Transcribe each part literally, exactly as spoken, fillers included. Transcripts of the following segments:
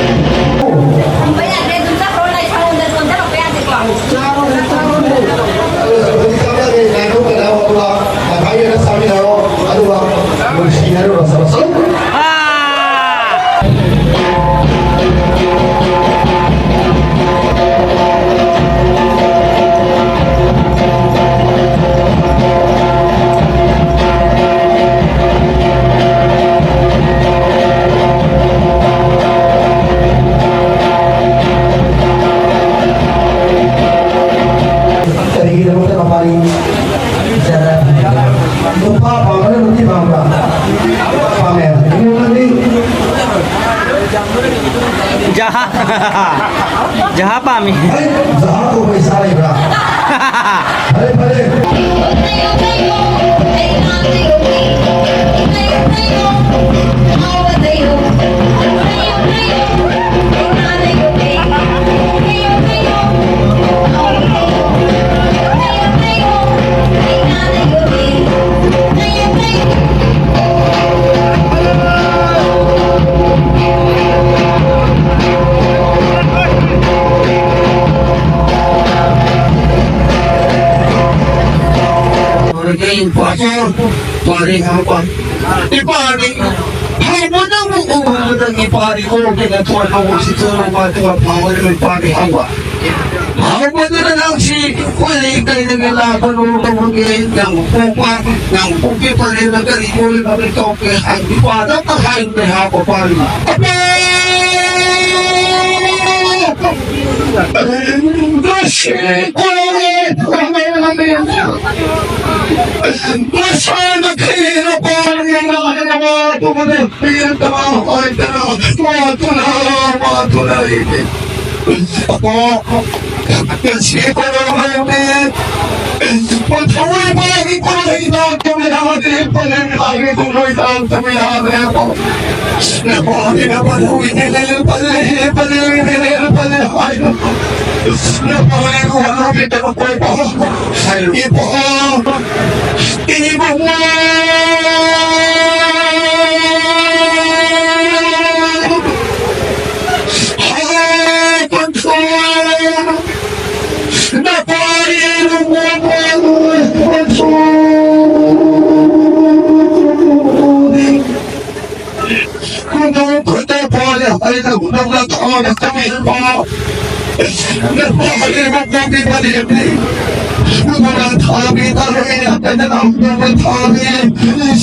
ꯊꯝꯕ ꯌꯥꯗ꯭ꯔꯦ, ꯑꯗꯨꯝ ꯆꯠꯈ꯭ꯔꯣ, ꯂꯥꯏꯁꯪꯂꯣꯝꯗ ꯆꯣꯟꯊꯔꯛꯄ ꯌꯥꯗꯦꯀꯣ꯫ ꯆꯥꯔꯣꯅꯦ, ꯆꯥꯔꯣꯅꯦ꯫ ꯑꯗꯨ ꯍꯧꯖꯤꯛ ꯆꯥꯔꯒꯦ, ꯉꯥꯏꯈꯣ, ꯀꯩꯅꯣ, ꯑꯗꯨꯒ ꯉꯁꯥꯏꯒꯤ ꯍꯥꯏꯔꯣ, ꯑꯗꯨꯒ ꯅꯨꯡꯁꯤ ꯍꯥꯏꯔꯣ, ꯆꯠꯂꯣ, ꯆꯠꯂꯣ꯫ ꯀꯔꯤꯒꯤꯗꯃꯛꯇ ꯃꯄꯥꯔꯤ ꯅꯨꯄꯥ ꯄꯥꯝꯕꯅ ꯅꯨꯄꯤ ꯄꯥꯝꯕ꯭ꯔꯥ? ꯄꯥꯝꯃꯦ꯫ ꯏꯃꯨꯡꯗꯤ? ꯖꯍꯥ꯫ ꯖꯍꯥ ꯄꯥꯝꯃꯤ꯫ ꯑꯩ ꯖꯍꯥ ꯀꯧꯕ ꯏꯆꯥ ꯂꯩꯕ꯭ꯔꯥ? ꯐꯔꯦ, ꯐꯔꯦ꯫ ꯄꯥꯔꯤ ꯍꯥꯎꯕ꯫ ꯏꯄꯥꯗꯤ ꯍꯥꯎꯕꯗꯒꯤ ꯄꯥꯔꯤ ꯑꯣꯟꯗꯅ ꯊꯣꯏ ꯍꯧꯕꯁꯤ ꯊꯣꯏ ꯍꯧꯕ ꯊꯣꯏ ꯐꯥꯎꯕ ꯏꯄꯥꯗꯤ ꯍꯥꯎꯕ꯫ ꯍꯥꯎꯕꯗꯨꯅ ꯅꯪꯁꯤ ꯑꯩꯈꯣꯏ ꯂꯩꯀꯥꯏꯗꯒꯤ ꯂꯥꯛꯄ ꯂꯣꯛ ꯇꯧꯕꯒꯤ ꯅꯪꯕꯨ ꯄꯣꯛꯄ ꯅꯪꯕꯨ ꯄꯣꯛꯄꯤ ꯄꯔꯦꯅ ꯀꯔꯤ ꯀꯣꯜꯂꯤꯕ ꯀꯔꯤ ꯇꯧꯒꯦ ꯍꯥꯏꯕ ꯏꯄꯥꯗ ꯑꯝꯇ ꯍꯥꯏꯕꯅꯦ ꯍꯥꯎꯕ ꯄꯥꯔꯤ꯫ ꯉꯁꯤ ꯀꯣꯜꯂꯦ꯫ ꯃꯁꯥꯅ ꯀꯩꯅꯣ ꯄꯥꯜꯂꯤꯅ ꯃꯥ ꯑꯗꯨꯕꯨꯗꯤ ꯄꯤꯔꯛꯇꯕ ꯑꯣꯏꯗꯅ ꯃꯥ ꯇꯨꯅ ꯃꯥ ꯇꯨꯅ ꯂꯩꯔꯤ꯫ ꯑꯣ, ꯉꯁꯤ ꯀꯣꯔꯣꯅꯥꯒꯤ ꯄꯣꯠꯊꯣꯛ ꯏꯃꯥꯒꯤ ꯀꯣꯔꯣꯅꯥꯒꯤ ꯗꯥꯛꯇꯔ ꯃꯌꯥꯝ ꯑꯁꯤ ꯄꯂꯦꯟ ꯃꯥꯒꯤ ꯀꯣꯔꯣꯅꯥꯒꯤ ꯗꯥꯛꯇꯔ ꯃꯌꯥꯝ ꯂꯩꯔꯦꯀꯣ꯫ ꯅꯄꯥꯅꯤꯅ ꯄꯜꯂꯨꯏ, ꯄꯜꯂꯦ, ꯄꯜꯂꯦ, ꯄꯜꯂꯦ, ꯄꯜꯂꯦ ꯍꯥꯏꯅ꯫ ꯅꯄꯥꯅꯤꯅ ꯋꯥꯅꯣꯝꯕꯤꯗꯕ ꯀꯣꯏꯕ꯫ ꯏꯕꯣ, ꯏꯕꯨꯡꯉꯣ꯫ ꯍꯥꯏ, ꯄꯟꯊꯨꯡ꯫ ꯅꯄꯥꯅꯤꯅ ꯋꯥꯅꯣꯝꯕꯤꯗꯕ ꯀꯣꯏꯕ꯫ ꯈꯨꯗꯣꯡ ꯈꯨꯗꯣꯡ ꯄꯣꯜꯂꯦ ꯍꯥꯏꯅ ꯈꯨꯗꯣꯡꯅ ꯊꯥꯅ ꯆꯪꯉꯛꯄ꯫ ꯅꯄꯥ ꯍꯥꯏꯕ ꯄꯣꯛꯄꯤ ꯄꯔꯦꯡꯅꯤ꯫ ꯅꯨꯡꯅ ꯊꯥꯕꯤ ꯇꯔꯦ ꯍꯥꯏꯅ ꯅꯝꯗꯨꯅ ꯊꯥꯕꯤ꯫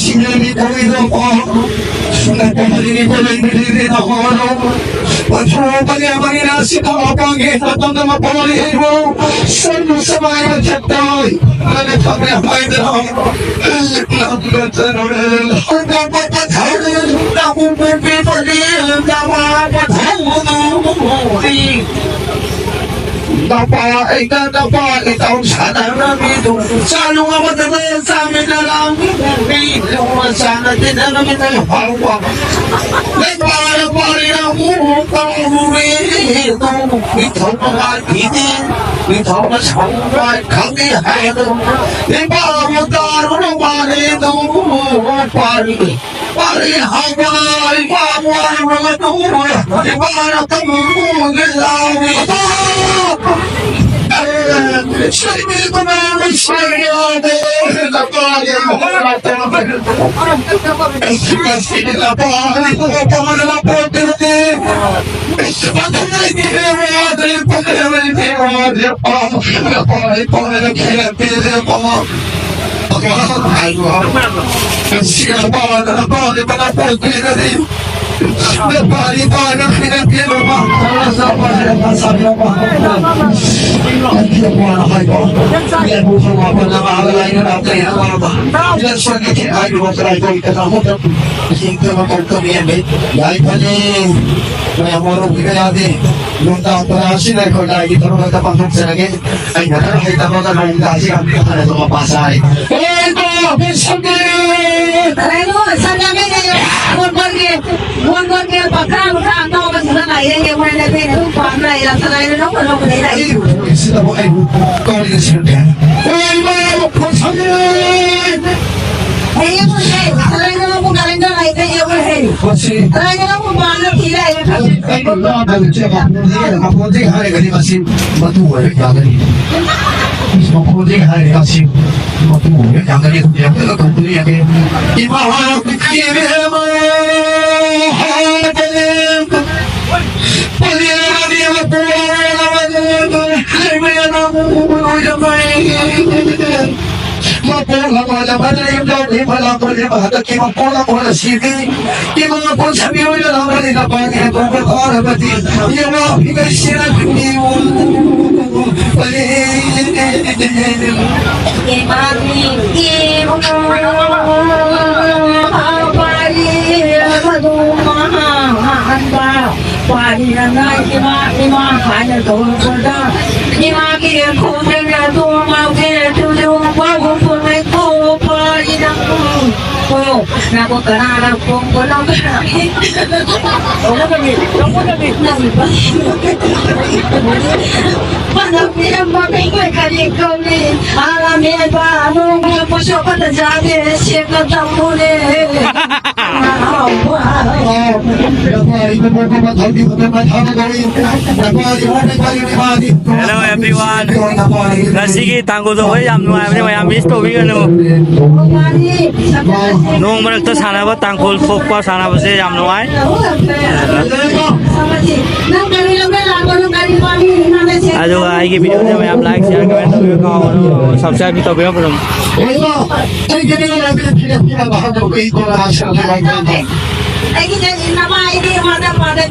ꯁꯤꯡꯂꯕꯤ ꯀꯣꯏꯔꯣ꯫ ꯅꯄꯥ ꯍꯥꯏꯕ ꯄꯔꯦꯡ ꯄꯔꯦꯡꯅ ꯍꯣꯔꯣ꯫ ꯄꯟꯊꯨꯡ ꯄꯔꯦꯡ ꯄꯔꯦꯡꯅ ꯁꯤꯗ ꯃꯄꯥꯡꯒꯤ ꯃꯇꯝꯗ ꯃꯄꯥꯡꯒꯤ ꯍꯩꯔꯣ꯫ ꯁꯟ ꯁꯃꯥꯏꯅ ꯆꯠꯇꯣꯏ꯫ ꯅꯪꯅ ꯊꯝꯃꯦ ꯍꯥꯏꯗ꯭ꯔꯣ? ꯅꯄꯥ ꯑꯩꯅ ꯅꯄꯥ ꯏꯇꯥꯎ ꯁꯥꯟꯅꯔꯝꯃꯤꯗꯨ ꯆꯥꯂꯨ ꯑꯃꯗ ꯆꯥꯃꯤꯟꯅꯔꯝꯃꯤ ꯂꯨꯅ ꯆꯥꯟꯅ ꯇꯤꯟꯅꯔꯝꯃꯤꯗꯨ ꯍꯥꯎꯕ ꯅꯄꯥ ꯅꯄꯥ ꯏꯅꯥꯎ ꯀꯧꯔꯨꯔꯦ ꯏꯊꯧ ꯅꯨꯡꯉꯥꯏ ꯈꯪꯗꯦ ꯍꯥꯏꯕꯗꯣ ꯏꯄꯥꯕꯨ ꯇꯥꯔꯨꯔ ꯃꯥꯜꯂꯦꯗꯣ ꯄꯥꯔꯤ ꯄꯥꯔꯤ ꯍꯥꯏꯕ ꯏꯄꯥꯕꯨ ꯋꯥꯔꯨꯔꯒ ꯇꯧꯔꯦ ꯏꯄꯥꯅ ꯇꯝꯃꯨꯒꯦ ꯂꯥꯎꯔꯦ ꯁꯤꯕꯤꯕꯅ ꯁꯤꯔꯦ ꯂꯄꯥꯔꯤ ꯃꯍꯣꯔ ꯇꯧꯔꯦ ꯃꯁꯤꯗꯤ ꯂꯄꯥꯔꯤ ꯃꯍꯣꯔ ꯇꯧꯔꯦ ꯌꯥꯏꯐꯅꯤ꯫ ꯃꯌꯥꯝ ꯋꯥꯔꯧꯕꯤꯕ ꯌꯥꯗꯦ꯫ ꯅꯨꯡꯗꯥꯡ ꯄꯔꯥꯁꯤꯅ ꯑꯩꯈꯣꯏ ꯂꯥꯏꯒꯤ ꯊꯧꯔꯝ ꯈꯛꯇ ꯄꯥꯡꯊꯣꯛꯆꯔꯒꯦ꯫ ꯑꯩꯅ ꯈꯔ ꯍꯩꯇꯕꯒ ꯅꯣꯡꯗꯥꯁꯤ ꯌꯥꯝ ꯐꯅ ꯑꯗꯨꯝ ꯃꯄꯥ ꯆꯥꯔꯦ꯫ ꯍꯣꯏ, ꯏꯕꯣ, ꯕꯤꯁꯝꯒꯤ! ꯀꯩꯅꯣ, ꯁꯟꯅꯕꯤ ꯂꯩꯌꯦ꯫ ꯃꯣꯟꯕꯔꯒꯤ, ꯃꯣꯟꯕꯔꯒꯤ ꯄꯥꯈꯥ ꯃꯈꯥ ꯑꯇꯥꯎꯕꯁꯤꯗ ꯂꯥꯏꯔꯦꯟꯒꯤ ꯃꯣꯏꯅ ꯀꯩꯅꯣ ꯑꯗꯨꯝ ꯄꯥꯝ ꯂꯩꯔꯦ꯫ ꯁꯟꯅꯕꯤ ꯂꯧꯕ ꯂꯧꯕ ꯂꯩꯔꯦ꯫ ꯑꯩ ꯁꯤꯗꯕꯨ ꯑꯩꯕꯨ ꯀꯧꯔꯤꯁꯤ ꯅꯠꯇꯦ꯫ ꯍꯣꯏ, ꯏꯃꯥ, ꯕꯤꯁꯝꯒꯤ! ꯍꯌꯦꯡ ꯍꯣꯏ, ꯁꯟꯅꯕꯤ ꯂꯧꯕ ꯀꯥꯂꯦꯟꯗ ꯂꯩꯔꯦ, ꯍꯌꯦꯡ ꯍꯣꯏ꯫ ꯃꯁꯤ ꯁꯟꯅꯕꯤ ꯂꯧꯕ ꯄꯥꯝꯅ ꯊꯤ ꯂꯩꯔꯦ꯫ ꯑꯩꯕꯨ ꯂꯥꯝꯕ ꯂꯩꯇꯦ, ꯃꯈꯣꯟꯗꯤ, ꯃꯈꯣꯟꯗꯤ ꯍꯥꯏꯔꯒꯗꯤ ꯃꯁꯤ ꯃꯇꯨ ꯑꯣꯏꯔꯦ, ꯌꯥꯒꯅꯤ꯫ ꯃꯈꯣꯟꯗꯤ ꯍꯥꯏꯔꯒ ꯁꯤ ꯃꯇꯨ ꯑꯣꯏꯔꯦ, ꯌꯥꯒꯅꯤ, ꯑꯗꯨꯝ ꯌꯥꯝ ꯀꯟꯅ ꯇꯧꯕꯗꯤ ꯌꯥꯗꯦ꯫ ꯏꯃꯥ ꯏꯕꯦꯝꯃ, ꯄꯂꯦꯝ, ꯄꯂꯦꯝ, ꯃꯄꯣꯛ ꯂꯝ ꯑꯣꯏꯅ ꯃꯔꯩ ꯌꯨꯝꯗ ꯂꯩꯕ ꯂꯥꯛꯄ ꯂꯩꯕ ꯍꯟꯗꯛꯀꯤ ꯃꯄꯣꯛ ꯂꯝ ꯑꯣꯏꯅ ꯁꯤꯕꯤ꯫ ꯏꯃꯥ ꯀꯣꯟꯁꯥꯕꯤ ꯑꯣꯏꯅ ꯂꯥꯛꯄꯅꯤ, ꯅꯄꯥꯒꯤ ꯍꯦꯟꯊꯣꯛꯄ ꯐꯥꯔꯕꯗꯤ ꯌꯦꯡꯉꯣ, ꯐꯤꯒꯩꯁꯤꯅ ꯐꯤꯡꯕꯤꯌꯨ꯫ ꯄꯥꯔꯤꯅ ꯏꯃꯥ, ꯏꯃꯥ ꯍꯥꯏꯅ ꯀꯧꯔꯛꯄꯗ, ꯏꯃꯥꯒꯤ ꯈꯣꯡꯖꯪꯗ ꯇꯣꯡꯉꯒꯦ, ꯇꯨꯖꯨ ꯃꯥꯕꯨ ꯄꯨꯔꯛꯑꯣ, ꯄꯥꯔꯤꯅ꯫ ꯅꯕꯨ ꯀꯅꯥꯅ ꯄꯣꯛꯄꯅꯣ? ꯄꯅꯝ ꯄꯤꯔꯝꯕ ꯃꯤꯑꯣꯏ ꯀꯔꯤ ꯀꯧꯏ? ꯑꯥ, ꯃꯤꯑꯣꯏꯕ ꯑꯃꯨꯛ ꯄꯣꯠꯁꯨ ꯑꯃꯠꯇ ꯆꯥꯗꯦ, ꯁꯦꯡꯅ ꯇꯝꯃꯨꯅꯦ꯫ Hello everyone, ꯉꯁꯤꯒꯤ ꯇꯥꯡꯒꯨꯜꯗꯣ ꯑꯩꯈꯣꯏ ꯌꯥꯝ ꯅꯨꯡꯉꯥꯏꯕꯅꯦ, ꯃꯌꯥꯝ miss ꯇꯧꯕꯤꯒꯅꯨ꯫ ꯅꯣꯡ ꯃꯔꯛꯇ ꯁꯥꯟꯅꯕ ꯇꯥꯡꯈꯨꯜ ꯊꯣꯛꯄ ꯁꯥꯟꯅꯕꯁꯦ ꯌꯥꯝ ꯅꯨꯡꯉꯥꯏ꯫ ꯑꯗꯨꯒ ꯑꯩꯒꯤ videoꯁꯦ ꯃꯌꯥꯝ like, share, comment ꯇꯧꯕꯤꯌꯨ, ꯀꯥꯎꯒꯅꯨ, subscribe ꯇꯧꯕꯤꯔꯝꯃꯨ꯫ ꯑꯩꯒꯤꯗꯤ ꯅꯃꯥꯏꯗꯤ ꯃꯥꯗ ꯃꯥꯗ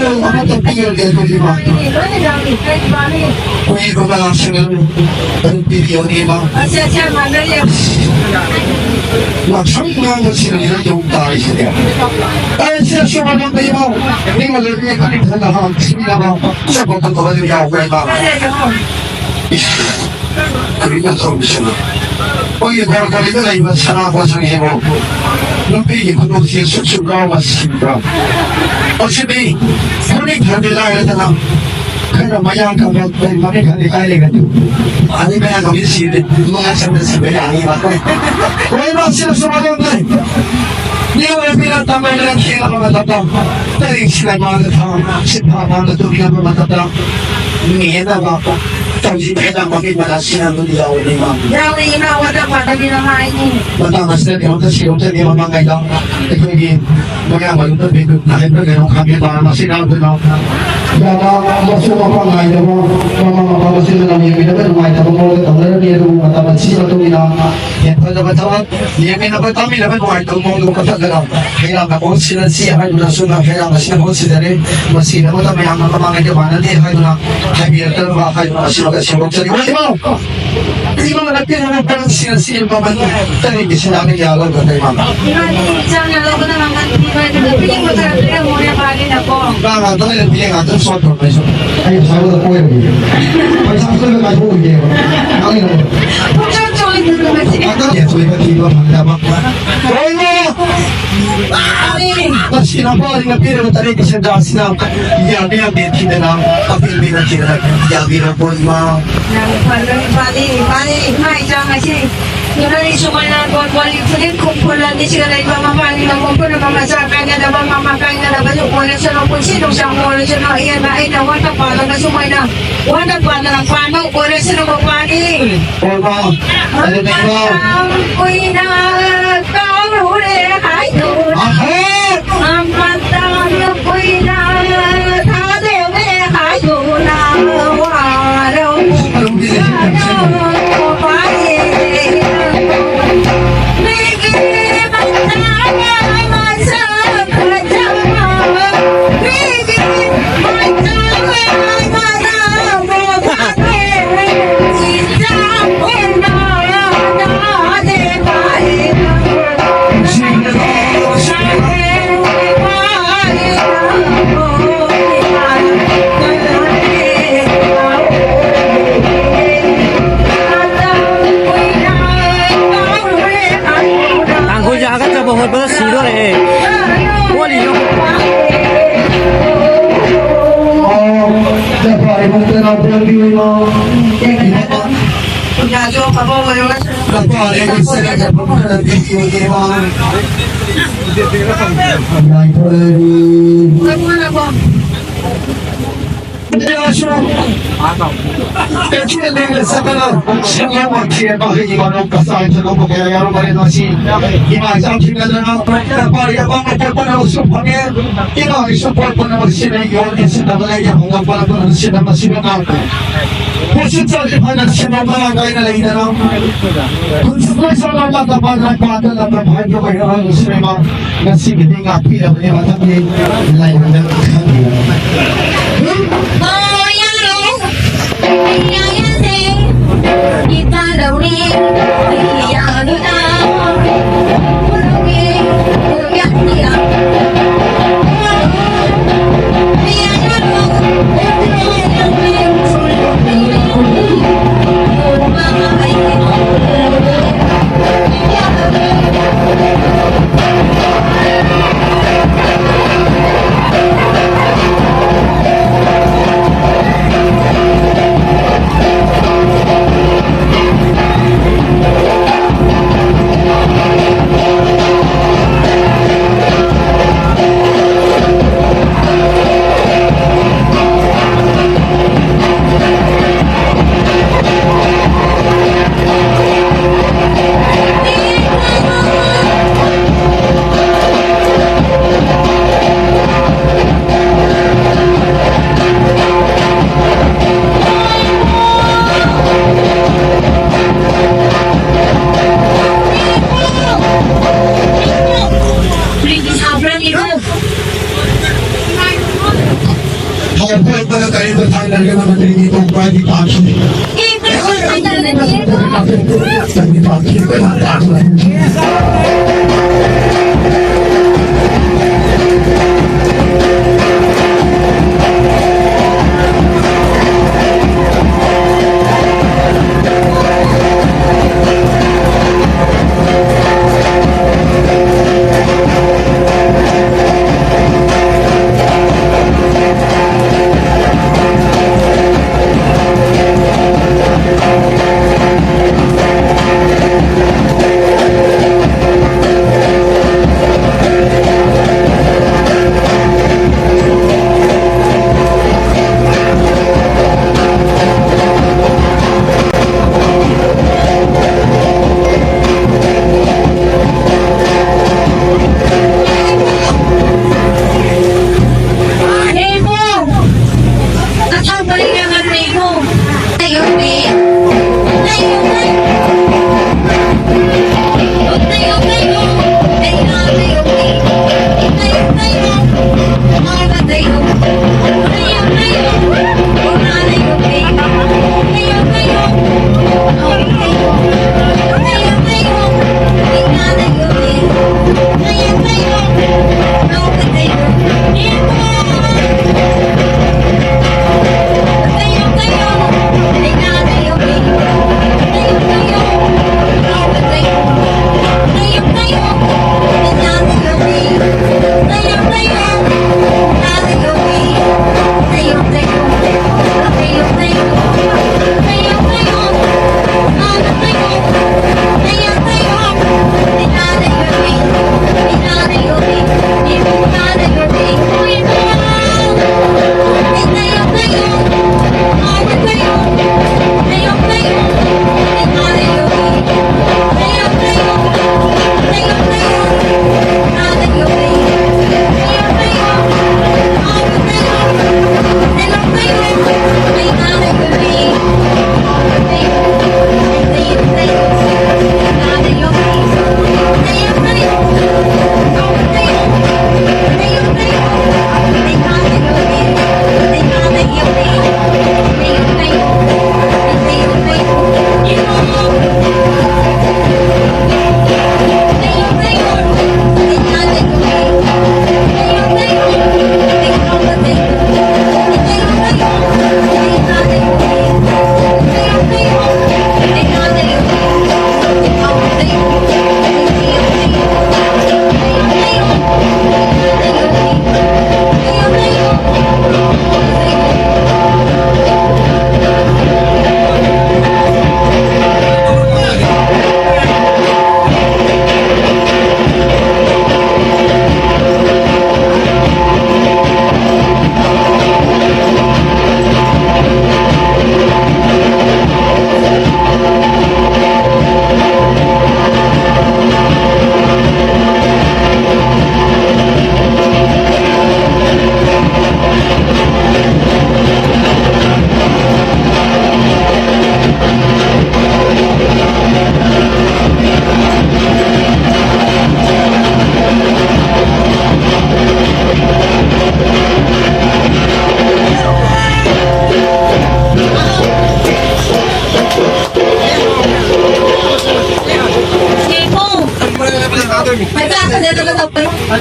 ꯑꯃꯠꯇ ꯄꯤꯔꯒꯦ ꯑꯩꯈꯣꯏꯒꯤ ꯏꯃꯥ꯫ ꯑꯩꯈꯣꯏꯒꯤ ꯃꯅꯥꯁꯤꯡ ꯑꯗꯨ ꯄꯤꯕꯤꯌꯣꯅꯦ ꯏꯃꯥ꯫ ꯉꯥꯛꯁꯪ ꯉꯥꯡꯕꯁꯤꯅ ꯌꯧ ꯇꯥꯔꯤꯁꯤꯗꯤ꯫ ꯑꯩ ꯁꯤ ꯑꯁꯨꯝ ꯑꯗꯨꯝ ꯏꯃꯥ꯫ ꯅꯤꯡꯕ ꯂꯩꯕꯤ ꯈꯔ ꯊꯟꯅ ꯍꯥꯡ ꯁꯤꯅꯕ ꯆꯠꯄ ꯈꯣꯠꯄ ꯑꯗꯨꯝ ꯌꯥꯎꯕ꯭ꯔꯥ ꯏꯃꯥ? ꯀꯔꯤꯅꯣ ꯇꯧꯔꯤꯁꯤꯅ? ꯑꯩꯈꯣꯏꯒꯤ ꯗꯔꯀꯥꯔꯗ ꯂꯩꯕ ꯁꯅꯥ ꯄꯣꯠꯁꯛꯁꯤꯕꯨ ꯅꯨꯄꯤꯒꯤ ꯈꯨꯗꯣꯞꯁꯤ ꯁꯨꯛ ꯁꯨꯛ ꯌꯥꯎꯕ ꯁꯤꯕ꯭ꯔꯥ? ꯃꯁꯤꯗꯤ ꯐꯨꯔꯤꯠ ꯈꯔꯗꯤ ꯂꯥꯏꯔꯗꯅ ꯈꯔ ꯃꯌꯥꯡ ꯀꯪꯕ ꯃꯃꯤꯠ ꯈꯔꯗꯤ ꯀꯥꯏ ꯂꯩꯒꯅꯤ? ꯑꯗꯩ ꯃꯌꯥꯡ ꯀꯪꯕꯤ ꯁꯤꯔꯗꯤ ꯃꯉꯥ ꯆꯪꯗ ꯁꯤꯕ ꯌꯥꯅꯤꯕ꯫ ꯂꯣꯏꯅꯃꯛ ꯁꯤꯅꯁꯨ ꯃꯔꯝ ꯂꯩ꯫ ꯅꯤꯌꯣꯝ ꯑꯣꯏꯕꯤꯅ ꯇꯝꯕ ꯂꯩꯔꯛ ꯊꯦꯡꯅꯕ ꯃꯇꯝꯗ ꯇꯔꯦꯠꯁꯤꯅ ꯃꯥꯡꯗ ꯊꯥ ꯁꯤꯟꯐꯥ ꯃꯥꯡꯗ ꯇꯨꯝꯅꯕ ꯃꯇꯝꯗ ꯃꯤꯅꯕ ꯇꯧꯁꯤ ꯍꯥꯏꯅ ꯃꯃꯤꯠ ꯃꯅꯥ ꯁꯤꯟꯅꯕꯗꯤ ꯌꯥꯎꯔꯤꯕ꯫ ꯌꯥꯎꯔꯤ ꯏꯃꯥ ꯋꯥꯗ ꯄꯥꯗꯕꯤꯅ ꯍꯥꯏꯅꯤ꯫ ꯃꯇꯥꯡ ꯑꯁꯤꯗ ꯀꯩꯅꯣꯝꯇ ꯁꯤꯔꯣꯝꯇ ꯅꯤꯌꯣꯝ ꯑꯃ ꯉꯥꯏꯗ ꯑꯩꯈꯣꯏꯒꯤ ꯃꯌꯥꯝ ꯃꯔꯨꯞꯇ ꯍꯥꯏꯕ ꯀꯩꯅꯣ ꯈꯪꯕꯤꯕ ꯃꯁꯤ ꯌꯥꯎꯗꯨꯅ ꯌꯥꯝꯅ ꯃꯁꯨ ꯃꯄꯥ ꯉꯥꯏꯗꯕ ꯃꯃꯥ ꯃꯄꯥ ꯃꯁꯤꯅ ꯌꯦꯡꯕꯤꯅꯕ ꯅꯨꯡꯉꯥꯏꯇꯕ ꯃꯑꯣꯡꯗ ꯇꯧꯅꯔꯝꯃꯤ꯫ ꯑꯗꯨꯕꯨ ꯃꯇꯝ ꯑꯁꯤꯒꯤ ꯃꯇꯨꯡ ꯏꯟꯅ ꯍꯦꯟꯊꯗꯕ ꯊꯕꯛ ꯌꯦꯡꯃꯤꯟꯅꯕ ꯇꯥꯃꯤꯟꯅꯕ ꯅꯨꯡꯉꯥꯏꯇꯕ ꯃꯑꯣꯡꯗ ꯀꯛꯊꯠꯂꯒ ꯍꯩꯔꯥꯡꯅ ꯃꯍꯨꯠ ꯁꯤꯜꯂꯁꯤ ꯍꯥꯏꯗꯨꯅ ꯑꯁꯨꯝꯅ ꯍꯩꯔꯥꯡ ꯑꯁꯤꯅ ꯃꯍꯨꯠ ꯁꯤꯟꯖꯔꯦ꯫ ꯃꯁꯤꯗ ꯃꯇꯝ ꯃꯌꯥꯝꯅ ꯃꯃꯥꯡꯉꯩꯗ ꯃꯥꯟꯅꯗꯦ ꯍꯥꯏꯗꯨꯅ ꯍꯥꯏꯕꯤꯔꯛꯇꯅꯕ ꯍꯥꯏꯗꯨꯅ ꯑꯁꯤꯃꯒ ꯁꯦꯝꯗꯣꯛꯆꯔꯤ꯫ ꯍꯣꯏ, ꯏꯃꯥ! ꯏꯃꯥ ꯅꯠꯇꯦ, ꯅꯪ ꯄꯔꯝꯁꯤꯡ ꯑꯁꯤ ꯃꯃꯜ ꯇꯔꯦꯠꯀꯤ ꯁꯤꯟꯅꯥꯕ ꯌꯥꯒꯗ꯭ꯔꯥ, ꯏꯃꯥ? ꯏꯃꯥꯗꯤ ꯆꯥꯅ ꯂꯧꯕꯗ ꯃꯃꯜ ꯄꯤꯕ ꯑꯗꯨꯒ ꯄꯤꯅꯤꯡꯕ ꯈꯔ ꯄꯤꯔꯝꯃꯣꯅꯦ, ꯄꯥꯜꯂꯤꯅꯀꯣ꯫ ꯉꯥ ꯉꯥꯛꯇ ꯂꯩꯔ ꯄꯤꯔꯦ, ꯉꯥꯛꯇ ꯁꯣꯠ ꯇꯧꯔꯛꯄ ꯑꯩꯁꯨ꯫ ꯑꯩ ꯄꯩꯁꯥ ꯂꯧꯗ ꯀꯣꯏꯔꯨꯒꯦ꯫ ꯄꯩꯁꯥ ꯂꯧꯗ ꯀꯥꯏꯊꯣꯛꯎꯒꯦꯕ꯫ ꯉꯥꯡꯉꯤꯅꯣ? ꯄꯨꯡꯆꯣꯠ ꯆꯣꯠꯂꯤꯗꯨꯅ ꯃꯁꯤ꯫ ꯉꯥꯛꯇ ꯊꯤꯕ ꯐꯪꯗꯕ꯫ ꯍꯣꯏꯅꯦ! ꯃꯁꯤꯅ ꯄꯥꯔꯤꯅ ꯄꯤꯔꯤꯕ ꯇꯔꯦꯠꯀꯤ ꯁꯦꯟꯖꯥꯁꯤꯅ ꯌꯥꯝꯃꯤ ꯌꯥꯝꯗꯦ ꯊꯤꯗꯅ ꯑꯄꯤꯛꯄꯤꯅ ꯊꯤꯗꯅ ꯌꯥꯕꯤꯔꯕꯣ ꯏꯃꯥ? ꯌꯥꯝ ꯐꯔꯦ, ꯏꯃꯥꯅꯤ, ꯏꯃꯥꯅꯤ, ꯏꯃꯥ ꯏꯆꯥ ꯉꯁꯤ ꯅꯣꯏ ꯁꯨꯃꯥꯏꯅ ꯀꯣꯟ ꯀꯣꯟꯒꯤ ꯐꯨꯔꯤꯠ ꯈꯨꯝ ꯐꯨꯜꯂ ꯂꯤꯠꯁꯤꯒ ꯂꯩꯕ ꯃꯄꯥꯅꯤ ꯃꯄꯨ ꯄꯨꯝꯅꯃꯛ ꯃꯆꯥ ꯀꯥꯏꯅꯗꯕ ꯃꯃꯥ ꯀꯥꯏꯅꯗꯕꯁꯨ ꯑꯣꯏꯔꯁꯅꯨ, ꯄꯨꯟꯁꯤ ꯅꯨꯡꯁꯥꯡꯕ ꯑꯣꯏꯔꯁꯅꯨ, ꯑꯍꯦꯟꯕ ꯑꯩꯅ ꯋꯥꯠꯇ ꯄꯥꯗꯅ ꯁꯨꯃꯥꯏꯅ ꯋꯥꯠꯇ ꯄꯥꯗꯅ ꯄꯥꯟꯕ ꯑꯣꯏꯔꯁꯅꯨ ꯃꯄꯥꯅꯤ꯫ ꯍꯣꯏ ꯃꯥ, ꯑꯗꯨꯗꯤ ꯏꯃꯥ꯫ ꯃꯇꯝ ꯀꯨꯏꯅ ꯀꯥꯎꯔꯨꯔꯦ ꯍꯥꯏꯗꯨꯅ꯫ ꯑꯍꯦ! ꯃꯇꯝ ꯀꯨꯏꯅ ꯊꯥꯗꯦꯅꯦ ꯍꯥꯏꯗꯨꯅ ꯋꯥꯔꯧ꯫ ꯃꯤꯒꯤ ꯃꯆꯥ ꯃꯁꯛ ꯐꯖꯕ, ꯃꯤꯒꯤ ꯏꯃꯥ ꯏꯆꯥ ꯊꯤꯡꯅꯗꯅ ꯄꯥꯔꯤ ꯑꯄꯥꯝꯕ ꯄꯣꯠ ꯄꯨꯝꯅꯃꯛꯁꯨ ꯐꯪꯉꯦ꯫ ꯏꯃꯥꯒꯤꯁꯨ ꯄꯣꯠ ꯄꯨꯝꯅꯃꯛ ꯁꯤꯅ ꯌꯣꯟꯒꯦ ꯁꯤꯠꯇꯕ ꯂꯩꯒꯦ ꯍꯣꯡꯂꯛꯄ ꯄꯨꯝꯅꯃꯛ ꯁꯤꯅ ꯃꯁꯤꯅ ꯉꯥꯛꯄ꯫ ꯍꯣꯁꯄꯤꯇꯥꯜꯁꯦ ꯐꯅ ꯁꯤꯟꯅ ꯃꯔꯥꯡ ꯀꯥꯏꯅ ꯂꯩꯗꯅ ꯍꯧꯖꯤꯛ ꯂꯣꯏꯁꯤꯜꯂꯕ ꯃꯇꯝ ꯄꯥꯟꯗ ꯄꯥꯟꯗ ꯂꯝꯗꯝ ꯍꯥꯏꯕ ꯑꯣꯏꯔꯣ ꯁꯤꯅꯦꯃꯥ ꯉꯁꯤꯒꯤꯗꯤ ꯉꯥꯛꯄꯤꯔꯕꯅꯦ꯫ ꯃꯊꯪꯒꯤ ꯂꯥꯏꯕꯛꯇ ꯈꯪꯕꯤꯔꯕꯅꯤ꯫ ꯍꯧꯔꯛꯄꯗ ꯀꯔꯤꯝꯇ ꯊꯥꯡꯅꯔꯒ ꯃꯟꯇ꯭ꯔꯤꯒꯤ ꯇꯣꯡꯕ꯭ꯔꯥꯗꯤ ꯇꯥꯈꯤꯗꯦ꯫ ꯆꯪꯗꯤ ꯇꯥꯈꯤꯗꯦ꯫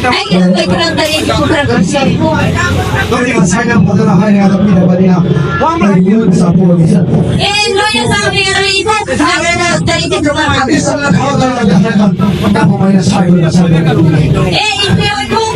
ꯑꯩꯒꯤ ꯑꯩꯈꯣꯏ ꯈꯔ ꯇꯔꯦꯠ ꯈꯔ ꯈꯔ ꯁꯦꯝꯃꯨ꯫ ꯅꯣꯏꯗꯤ ꯉꯁꯥꯏꯅ ꯐꯖꯅ ꯍꯥꯏꯔꯒ ꯄꯤꯔꯕꯅꯤꯅ ꯑꯩꯒꯤ ꯌꯨꯝꯗ ꯆꯥꯛ ꯄꯨꯔꯒ ꯆꯠꯂꯨ꯫ ꯑꯦ, ꯂꯣꯏꯅ ꯆꯥꯕ ꯌꯥꯔꯣꯏ, ꯏꯕꯣꯛ꯫ ꯆꯥꯕ ꯇꯔꯦꯠ ꯈꯔ ꯈꯔ꯫ ꯑꯗꯤ ꯆꯠꯂ ꯈꯥꯎ ꯇꯔꯒ ꯍꯥꯏꯔꯒ ꯅꯪ ꯀꯃꯥꯏꯅ ꯁꯥꯏꯕꯅ ꯁꯥꯏꯕꯅ꯫ ꯑꯦ, ꯏꯕꯣꯛ꯫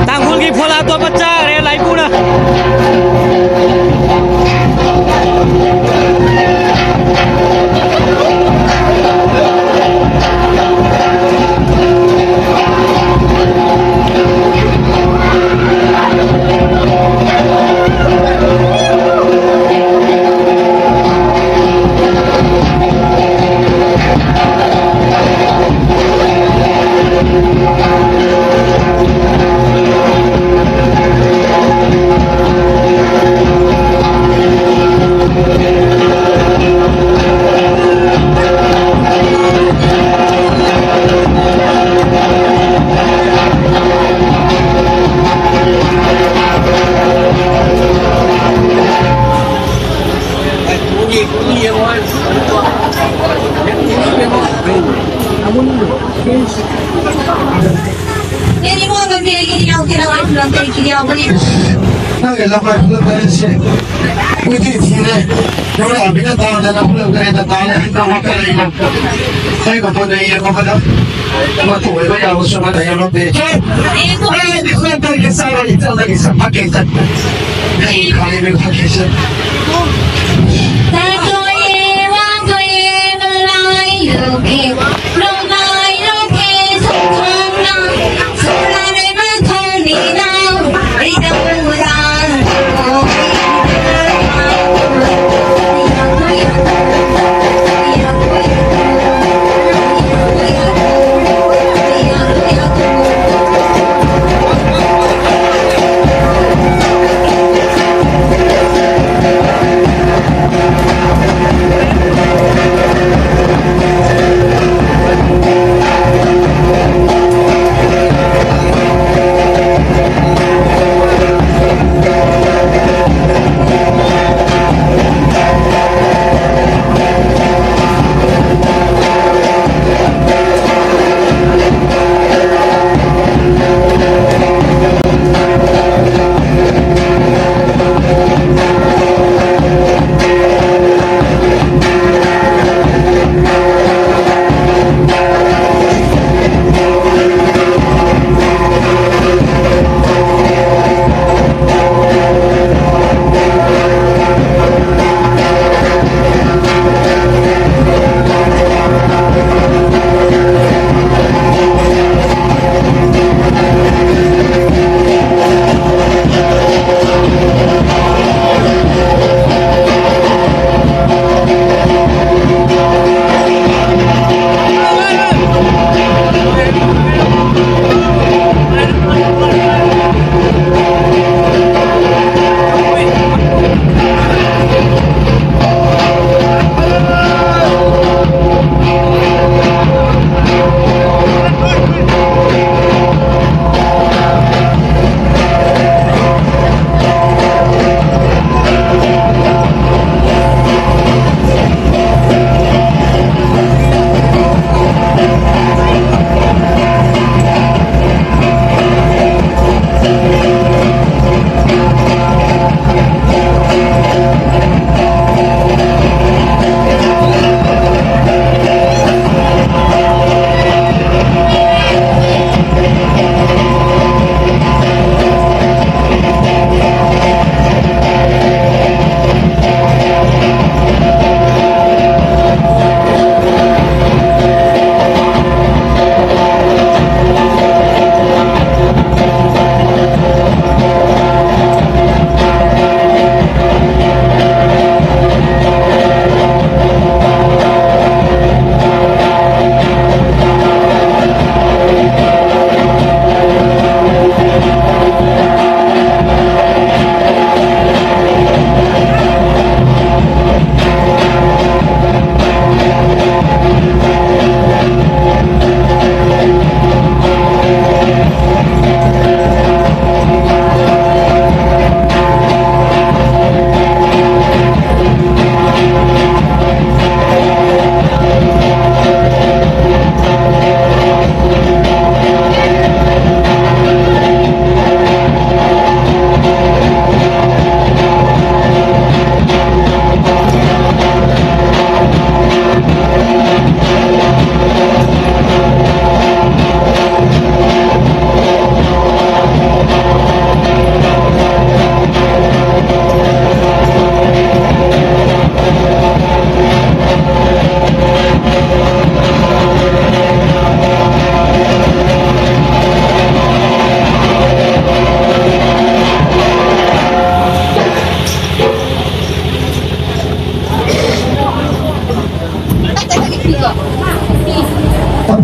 ꯇꯥꯡꯈꯨꯜꯒꯤ ꯐꯣꯂꯥꯗꯣ ꯑꯃ ꯆꯥꯈ꯭ꯔꯦ ꯂꯥꯏꯕꯨꯅ꯫ Nangga lamai pula tadi si. Witi sini. Dora bina tahu dan aku belum kena tahu. Tahu apa lagi? Saya kau pun dah iya kau pada. Matu, saya kau jauh sama dah yang lebih. Eh, kau dah ikut tadi ke sana, itu lagi sama kita. Kali ini pakai.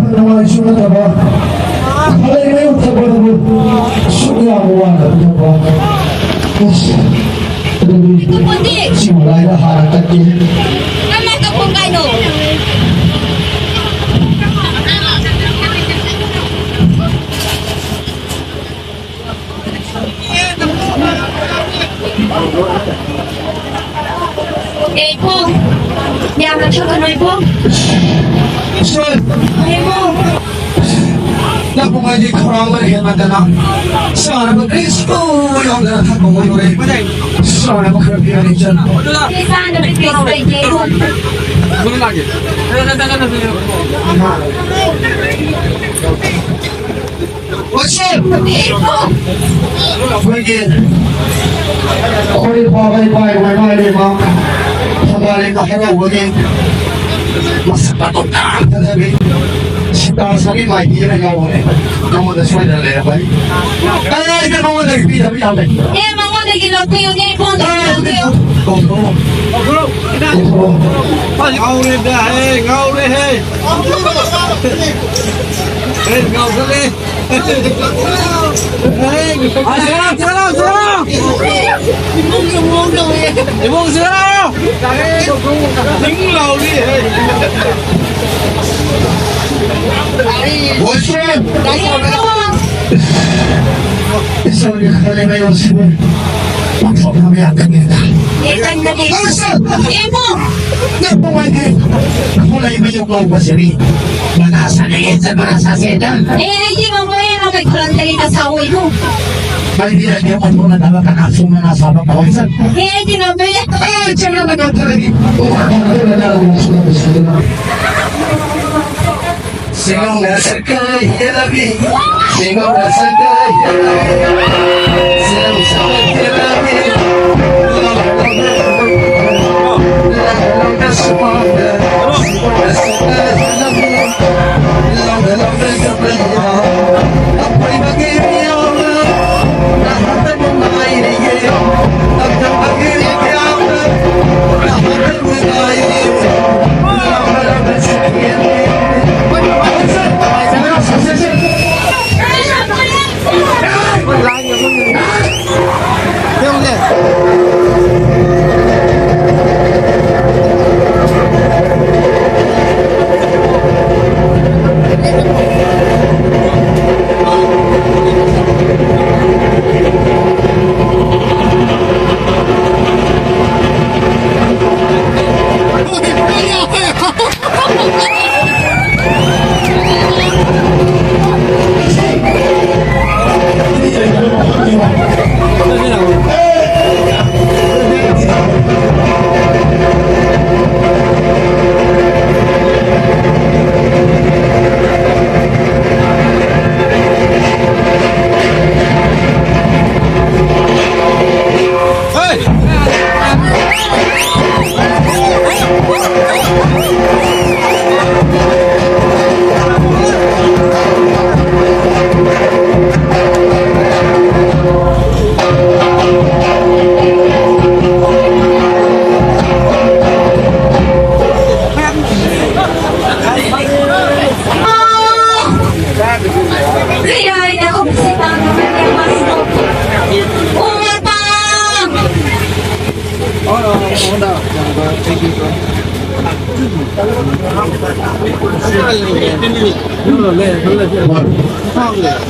ꯅꯨꯡꯉꯥꯏꯁꯨ ꯅꯠꯇꯕ, ꯈꯜꯂꯩ ꯃꯌꯨꯝ ꯊꯛꯄꯗꯕꯨ ꯁꯨꯛ ꯌꯥꯝ ꯋꯥꯅ ꯊꯛꯄ꯫ ꯑꯁ, ꯑꯗꯨꯗꯤ ꯁꯤꯕꯨ ꯂꯥꯏꯗ ꯍꯥꯟꯅ ꯀꯠꯀꯦ꯫ ꯀꯃꯥꯏ ꯀꯞꯄꯨ ꯀꯥꯏꯅꯣ? ꯑꯦ, ꯏꯕꯨꯡ, ꯌꯥꯝꯅ ꯊꯛꯀꯅꯨ, ꯏꯕꯨꯡ꯫ ꯁꯣꯏ꯫ ꯏꯕꯨꯡ꯫ ꯅꯄꯨꯡ ꯑꯩꯗꯤ ꯈꯧꯔꯥꯡꯕꯅ ꯍꯦꯟꯃꯟꯗꯅ ꯆꯥꯅꯕ ꯀꯔꯤꯁꯨ ꯌꯥꯎꯗꯅ ꯊꯛꯄ ꯑꯣꯏꯔꯨꯔꯦ꯫ ꯆꯥꯅꯕ ꯈꯔ ꯄꯤꯔꯛꯑꯣ, ꯏꯆꯟ꯫ ꯁꯤ ꯆꯥꯅꯕ ꯀꯔꯤꯁꯨ ꯂꯩꯇꯦ, ꯏꯕꯨꯡ꯫ ꯋꯥꯁꯤꯝ! ꯑꯩꯈꯣꯏꯒꯤ ꯑꯩꯈꯣꯏ ꯐꯥꯎꯕ ꯏꯄꯥ ꯏꯃꯥ ꯏꯃꯥ ꯏꯕꯦꯝꯃ ꯊꯧꯕꯥꯜ ꯂꯩꯃ ꯍꯔꯥꯎꯕꯒꯤ ꯃꯁꯛ ꯃꯇꯧ ꯇꯥꯗꯕꯤ ꯁꯤꯇꯥꯁꯥꯒꯤ ꯃꯥꯏꯕꯤ ꯑꯃ ꯌꯥꯎꯕꯅꯦ꯫ ꯅꯉꯣꯟꯗ ꯁꯣꯏꯗꯅ ꯂꯩꯔꯝꯒꯅꯤ꯫ ꯀꯗꯥꯏꯗ ꯃꯉꯣꯟꯗꯒꯤ ꯄꯤꯗꯕ ꯌꯥꯕ ꯂꯩ? ꯑꯦ, ꯃꯉꯣꯟꯗꯒꯤ ꯂꯧꯕꯤꯌꯨꯅꯦ, ꯏꯕꯨꯡ, ꯂꯧꯕꯤꯌꯨ꯫ ꯀꯧꯊꯣꯛꯑꯣ꯫ ꯀꯧꯊꯣꯛꯑꯣ꯫ ꯉꯥꯎꯔꯦꯗ, ꯍꯦ, ꯉꯥꯎꯔꯦ, ꯍꯦ꯫ ꯍꯦ, ꯉꯥꯎꯈꯠꯂꯦ꯫ ꯏꯕꯨꯡꯁꯤ ꯂꯥꯎꯔꯤ꯫ ꯏꯁꯣꯔꯒꯤ ꯈꯜꯂꯦ ꯃꯌꯣꯟꯁꯤꯕꯨ ꯄꯥꯡꯊꯣꯛꯅꯕ ꯌꯥꯒꯅꯤꯗ꯫ ꯏꯕꯨꯡ! ꯅꯪ ꯄꯨꯡ ꯍꯥꯏꯗꯤ ꯈꯣꯂꯩ ꯃꯌꯨꯝ ꯂꯧꯕꯁꯤꯗꯤ ꯃꯅꯥ ꯁꯥꯟꯅꯩꯌꯦ, ꯆꯠ ꯃꯅꯥ ꯁꯥꯁꯦ ꯅꯪ꯫ ꯑꯦ, ꯑꯩꯗꯤ ꯉꯝꯃꯣꯏ, ꯅꯪ ꯀꯩ ꯈꯨꯂꯪ ꯀꯔꯤ ꯇꯥꯁꯥꯑꯣ, ꯏꯕꯨꯡ? ꯃꯩꯕꯤ ꯑꯩꯗꯤ ꯑꯣꯟꯊꯣꯛꯅꯗꯕ ꯀꯅꯥꯁꯨ ꯃꯅꯥ ꯁꯥꯕ ꯇꯧꯍꯟꯁꯟ꯫ ꯑꯦ, ꯑꯩꯗꯤ ꯉꯝꯃꯣꯏꯌꯦ꯫ ꯑꯦ, ꯆꯠꯂꯣ, ꯅꯪ ꯅꯠꯇ꯭ꯔꯗꯤ꯫ ꯁꯤꯡꯉꯧꯅ ꯁꯛꯀ ꯍꯦꯜꯂꯕꯤ, ꯁꯤꯡꯉꯧꯅ ꯁꯛꯀ ꯍꯦꯜꯂꯕꯤ, ꯁꯤꯡꯉꯧ ꯁꯛꯀ ꯍꯦꯜꯂꯕꯤ꯫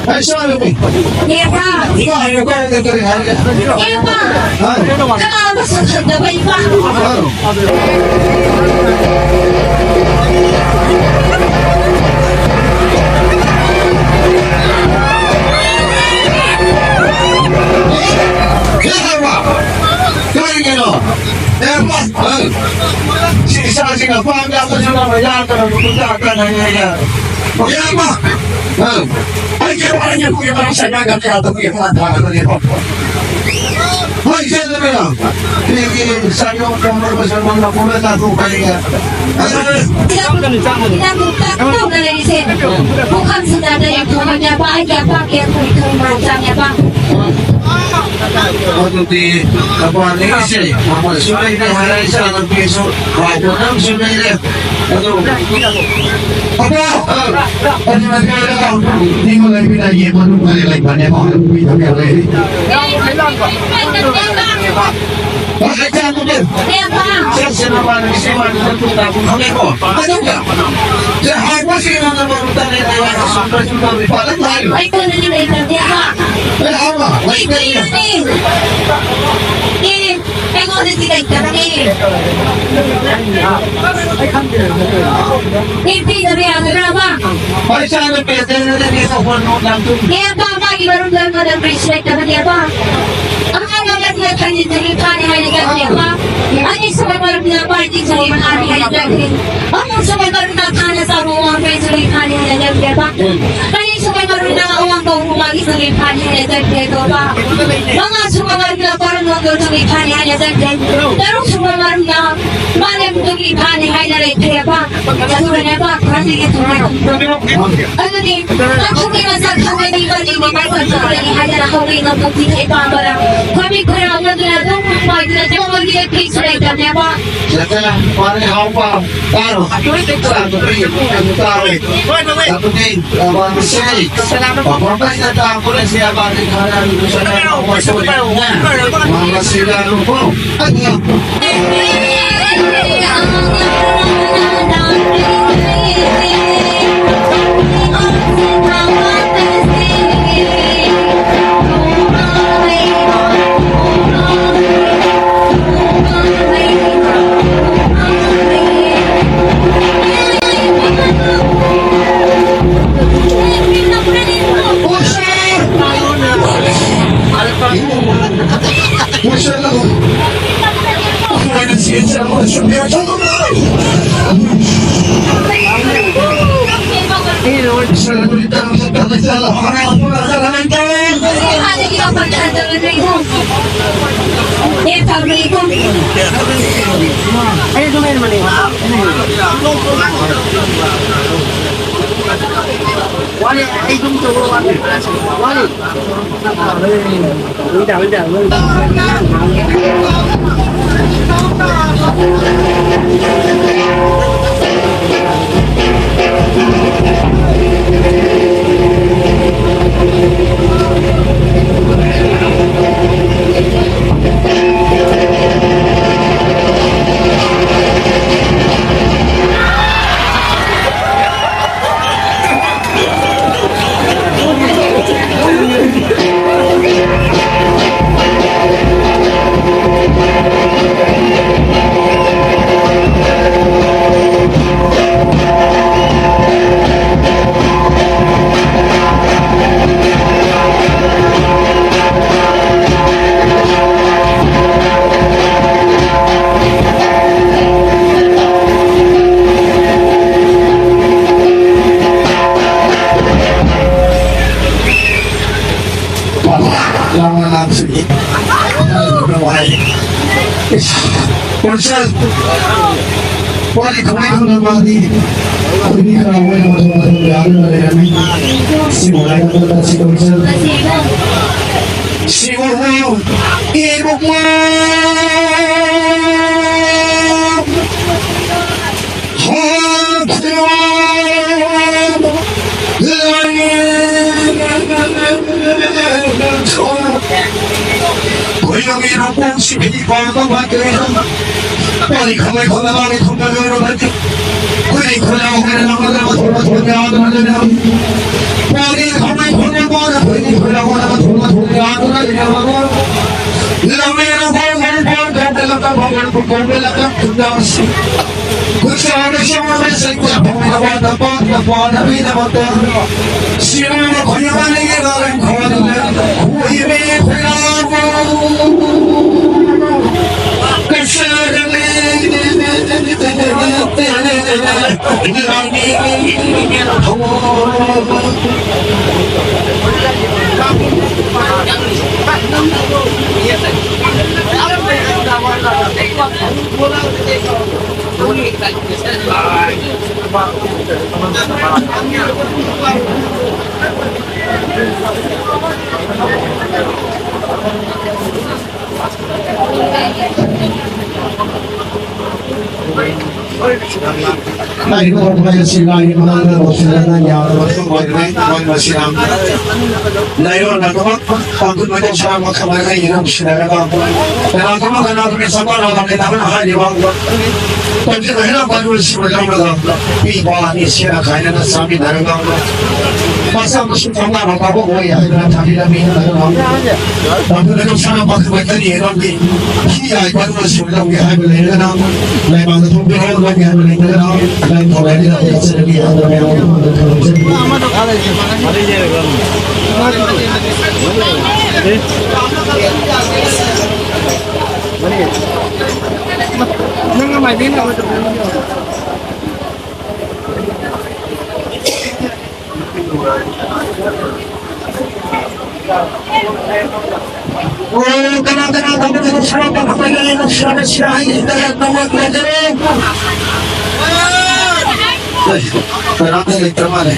Ay, sabi ko. Epa! Di ba, ano ko, ano ko, ano ko? Epa! Ha? Kakaabot sa ganda ba, Epa? Ano? Kaya ba? Kaya nga, no? Epa! Ay! Si isa, si isa, pa, ang dapat sa mga yata, ang pupunta ka na niya. Kaya ba? Ay, kaya ba niya, kuya, parang sa dagat, kaya ito, kuya, mga tao, kuya, pa. Ay, siya na lang. Sige, sa iyo, kung ano ba sa mga kulat, ako, kaya. Ay, Sila po, sila po, tatlo na lang, sir. Bukang sa dada yung buhay niya, bahay niya, bakit po ito yung mga niya, ba? Ano di, kabuhan ni Ise, mga sulay na haray sa anong piso, bago ng sulay na. Ano? Apa? Ano na kaya ka? Hindi mo lang pinag-iwan ng mga ilang banyan mo. Ano pinag-iwan? Bakit ka mo din? Kaya pa. Siya, siya naman, siya naman, ang tutapos. Ano ba? Ano ba? Siya, ay, mas yun ang naman, utang na yung mga sumpah, sumpah, may palang tayo. Ay, kung nalilay ka, di ba? Ay, ama, ay, ay, kaya. Hindi, hindi. Eh, eh, kung nalilay ka, di. Hindi, sabi ako, drama. Ay, sana, pwede na rin, isa, one, no, lang, two. Kaya pa, pag iba rin lang, madam, respect ka ba, di ba? Ang mga nagkakita niyo, di ba, ni Haile Gabriel, ba? Ang isa, may parang na party, sa mga ni Haile Gabriel. Ang isa, may parang na kana sa mga friends, di ba, ni Haile Gabriel, ba? Ang isa, may parang na uwang ko, umagi, sa di ba, ni Haile Gabriel, ba? Mga sumagal na parang mga to, di ba, ni Haile Gabriel. Pero sumagal na, malam, di ba, ni Haile Gabriel, ba? Ano ni, ang suki na sa kamay ni Bali ni Marcos sa kamay ni Hajar ako rin ang pagkita ipapara. Kami ko na ang nandun na doon, pag na doon, mag-ilagay sa ito niya ba? Saka, pare, ako pa, taro. Sa ato rin, ang taro. Ato din, laban ko siya eh. Papampay na tao ko na siya, bakit ka na, ano sa na, ako sa ulit niya. Mga sila, ano po. Ano? ꯂꯥꯎꯅ ꯂꯥꯎꯁꯤꯗꯤ꯫ ꯅꯨꯡꯉꯥꯏ꯫ ꯏꯁ, council. ꯋꯥꯔꯤ ꯀꯃꯥꯏ ꯈꯪꯅ ꯃꯥꯗꯤ? ꯑꯩꯈꯣꯏꯗꯤ ꯈꯔ ꯑꯣꯏꯅ ꯃꯊꯣꯡ ꯃꯊꯣꯡ ꯌꯥꯗꯨꯅ ꯂꯩꯔꯝꯃꯤ꯫ ꯁꯤ ꯅꯨꯡꯉꯥꯏꯅ ꯆꯠꯁꯤ ꯀꯣꯟꯁꯦꯜ꯫ ꯁꯤ ꯃꯣꯃꯣ, ꯏ ꯃꯣꯃꯣ꯫ ꯍꯥꯏꯔꯤꯕ ꯋꯥꯐꯝ ꯑꯁꯤ ꯂꯥꯏꯒꯤ ꯃꯃꯥꯡꯗ ꯂꯣꯠꯁꯤꯟꯗꯅ ꯌꯥꯗꯕ ꯊꯕꯛ ꯑꯣꯏꯕꯅ ꯃꯔꯝ ꯑꯁꯤꯅ ꯂꯥꯏꯔꯣꯟ ꯑꯗꯨꯃꯛ ꯄꯥꯡꯊꯣꯛꯄꯗ ꯁꯔꯥ ꯃꯈꯜ ꯑꯃ ꯑꯩꯅ ꯅꯨꯡꯁꯤꯅꯔꯒ ꯀꯅꯥꯒꯨꯝꯕ ꯀꯅꯥꯒꯨꯝꯕ ꯁꯝꯄꯥꯟ ꯂꯝꯗꯝ ꯂꯩꯇꯕꯅ ꯍꯥꯏꯔꯤꯕ ꯇꯧꯖꯔꯛꯂꯤꯕ ꯃꯔꯨ ꯑꯁꯤꯕꯨ ꯂꯧꯔꯒ ꯄꯤꯕ ꯑꯅꯤ ꯁꯦꯠꯅ ꯈꯥꯏꯅꯅ ꯆꯥꯃꯤꯟꯅꯔꯒ ꯃꯁꯥ ꯃꯁꯨ ꯊꯧꯅꯥ ꯐꯕ ꯑꯣꯏ ꯍꯥꯏꯗꯨꯅ ꯊꯝꯕꯤꯔꯝꯃꯤ꯫ ꯑꯗꯨꯅ ꯃꯗꯨꯗ ꯅꯨꯡꯁꯥꯅ ꯄꯥꯈꯪ ꯑꯣꯏꯒꯅꯤ ꯂꯧꯒꯦ꯫ ꯍꯤ ꯍꯥꯏꯕ ꯑꯗꯨ ꯁꯨꯝ ꯂꯧꯒꯦ ꯍꯥꯏꯕ ꯂꯩꯔꯒꯅ ꯂꯩꯕꯥꯛꯇ ꯊꯣꯛꯄꯤꯔꯣ꯫ ꯂꯧꯒꯦ ꯍꯥꯏꯕ ꯂꯩꯔꯒꯅ ꯂꯥꯏ ꯊꯧꯔꯥꯡꯒꯤ ꯂꯧꯒꯦ ꯆꯠꯆꯔꯒꯦ ꯍꯥꯏꯕ ꯃꯌꯥꯝ ꯑꯗꯨ ꯊꯝꯖꯔꯤ꯫ ꯅꯪ ꯃꯥꯏꯕꯤꯅ ꯑꯣ, ꯀꯅꯥ ꯀꯅꯥ ꯇꯧꯒꯗꯕ ꯁꯔꯥ ꯄꯥꯈꯠꯄ ꯂꯩꯔꯦ? ꯁꯔꯥ ꯁꯤꯔꯥ ꯍꯥꯏꯒꯦ ꯍꯦꯛꯇ ꯅꯣꯡꯃ ꯂꯩꯖꯔꯦ꯫ ꯑꯦ, ꯀꯅꯥꯝꯇ ꯂꯩꯇ꯭ꯔ ꯃꯥꯜꯂꯦ꯫